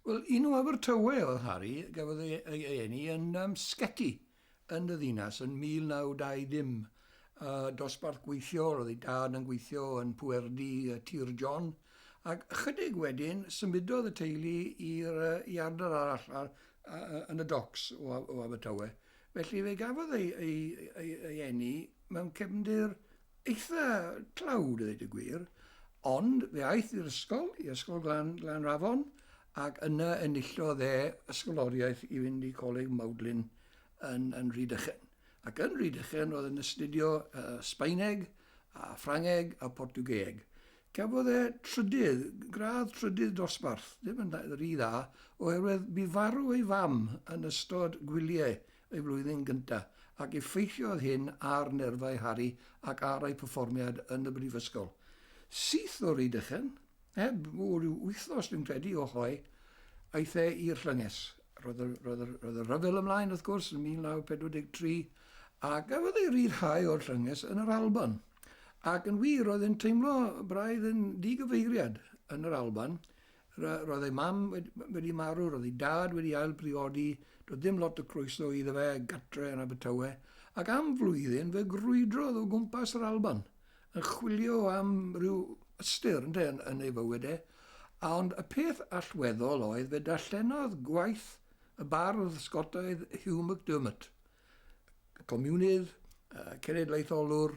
Wel, un o Abertawe oedd Harry, gafodd ei, ei, ei eni yn um, Sgeti yn y ddinas yn 1920. Dosbarth gweithio, roedd ei dad yn gweithio yn pwerdy Tir John, ac ychydig wedyn symudodd y teulu i'r uh, i ardal arall ar, yn y docs o, o Abertawe. Felly fe gafodd ei, ei, ei, ei eni mewn cefndir eitha tlawd, i ddweud y gwir, ond fe aeth i'r ysgol, i Ysgol Glan, Glan Rafon, ac yna enillodd e ysgoloriaeth i fynd i Coleg Magdalen yn, yn Rhydychen. Ac yn Rhydychen roedd yn astudio uh, Sbaeneg a Ffrangeg a Portiwgeeg. Cafodd e trydydd, gradd trydydd dosbarth, ddim yn rhy dda, oherwydd bu farw ei fam yn ystod gwyliau ei flwyddyn gyntaf, ac effeithiodd hyn ar nerfau Harry ac ar ei pherfformiad yn y brifysgol. Syth o Rydychen, heb, o, rhyw wythnos dwi'n credu o hoe, aeth e i'r llynges. Roedd y, roedd y, roedd y rhyfel ymlaen, wrth gwrs, yn 1943, a gafodd ei ryddhau o'r llynges yn yr Alban. Ac yn wir, roedd e'n teimlo braidd yn digyfeiriad yn yr Alban. Roedd ei mam wedi marw, roedd ei dad wedi ailbriodi, doedd dim lot o croeso iddo fe gatre yn Abertawe, ac am flwyddyn fe grwydrodd o gwmpas yr Alban, yn chwilio am ryw ystyr ynte, yn, yn ei fywyd e. Ond y peth allweddol oedd fe darllenodd gwaith y bardd Sgotaidd Hugh MacDiarmid, comiwnydd, cenedlaetholwr,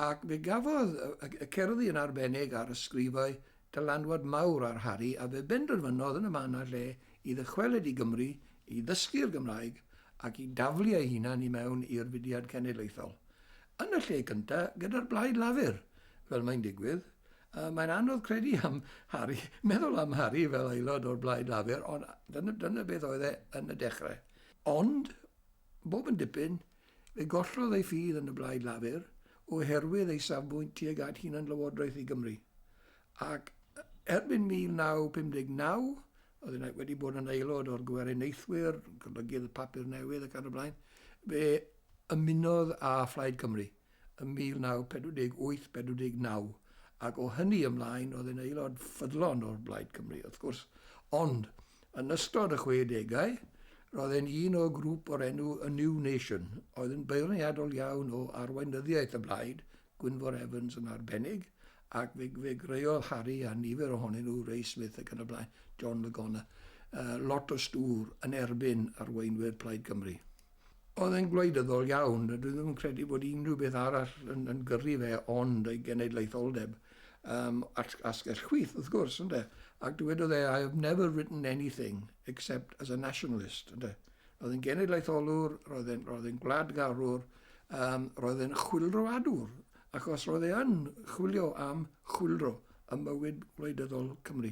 ac fe gafodd y cerddi yn arbennig a'r ysgrifau dylanwad mawr ar Harri a fe benderfynodd yn y man a'r lle i ddychwelyd i Gymru i ddysgu'r Gymraeg ac i daflu ei hunan i mewn i'r fudiad cenedlaethol. Yn y lle cynta' gyda'r Blaid Lafur, fel mae'n digwydd. Mae'n anodd credu am Harri, meddwl am Harri fel aelod o'r Blaid Lafur, ond dyna, dyna beth oedd e yn y dechrau. Ond Bob yn dipyn, fe gollodd ei ffydd yn y Blaid Lafur oherwydd ei safbwynt tuag at hunanlywodraeth i Gymru. Ac erbyn 1959, oedd e wedi bod yn aelod o'r Gweriniaethwyr, golygydd y papur newydd ac ar y blaen, fe ymunodd â Phlaid Cymru ym 1948, 49, ac o hynny ymlaen oedd e'n aelod ffyddlon o'r Blaid Cymru, wrth gwrs. Ond, yn ystod y chwedegau, roedd e'n un o grŵp o'r enw y New Nation, oedd yn beirniadol iawn o arweinyddiaeth y Blaid, Gwynfor Evans yn arbennig, ac fe, fe greuodd Harry a nifer ohonyn nhw, Ray Smith ac yn y blaen, John Le uh, lot o stŵr yn erbyn arweinwyr Plaid Cymru. Oedd e'n gwleidyddol iawn, dwi ddim yn credu bod unrhyw beth arall yn, yn gyrru fe ond ei genedlaetholdeb. Um, asgell chwith, wrth gwrs, ynde? Ac dywedodd e, I have never written anything except as a nationalist, ynde? Roedd e'n genedlaetholwr, roedd e'n, roedd e'n gwladgarwr, um, roedd e'n chwyldroadwr, achos roedd e yn chwilio am chwyldro ym mywyd gwleidyddol Cymru.